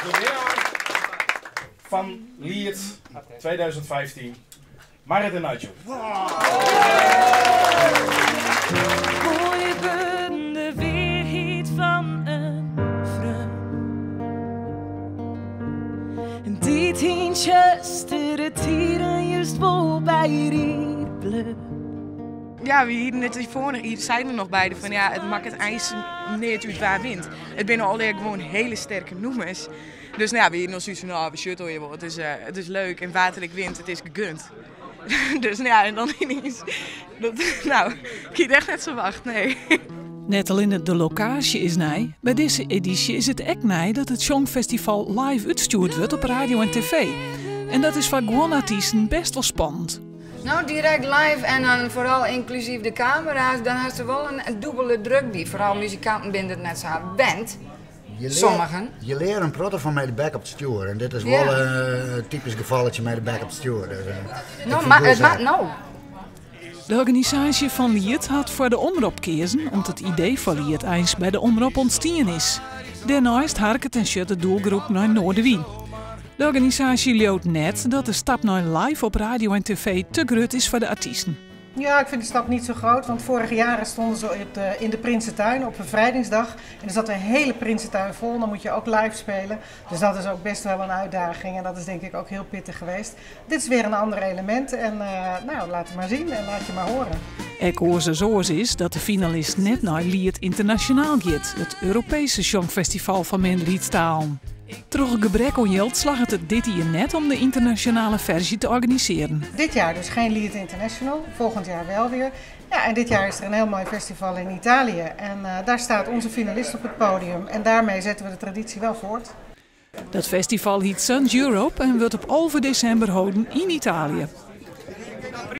De winnaar fan Liet 2015, Marit en Nigel. Moaie wurden, de wierheid fan in freon. Dy't yn tsjustere tiden just wol by dy bleau. Ja, we hienen it foarich jier seiden we noch beide fan ja, it makket eins neat út wa wint. It binne allegear gewoan hiele sterke nûmers. Dus no ja, we hienen al soiets fan no, we sjogge it allegear wol. It is leuk en wa't der ek wint, it is gegund. Dus no ja, en dan yniens, dat, no, ik hie it echt net ferwacht, nee. Net allinne de lokaasje is nij, by dizze edysje is it ek nij dat it Sjongfestival live útstjoerd wurdt op radio en tv. En dat is foar guon artysten best wol spannend. No, direkt live en dan foaral ynklusyf de kamera's, dan hast der wol in dûbele druk by. Foaral muzikanten binne it net sa wend, sommigen. Je leare in protte fan mei de bek op it stjoer en dit is wol in typysk gefalletsje mei de bek op it stjoer. Dus, No, mar it moat no. De organisaasje fan Liet hat foar de Omrop keazen om't it idee foar Liet eins by de Omrop ûntstien is. Dêrneist harket en sjocht de doelgroep nei Noardewyn. De organisaasje leaut net dat de stap nei live op radio en tv te grut is foar de artysten. Ja, ik vind de stap niet zo groot, want vorige jaren stonden ze op de, in de Prinsentuin op bevrijdingsdag. En er zat de hele Prinsentuin vol, dan moet je ook live spelen. Dus dat is ook best wel een uitdaging en dat is denk ik ook heel pittig geweest. Dit is weer een ander element en uh, nou, laat het maar zien en laat je maar horen. Ek oars as oars is dat de finalist net nei Liet Ynternasjonaal giet, it Europeeske sjongfestival fan minderheidstalen. Troch gebrek oan jild slagget it dit jier net om de ynternasjonale ferzje te organisearjen. Dit jaar dus geen Liet International, volgend jaar wel weer. Ja, en dit jaar is er een heel mooi festival in Italië. En daar staat onze finalist op het podium. En daarmee zetten we de traditie wel voort. Dat festival hjit Suns Europe en wurdt op 11 desimber holden yn Italië.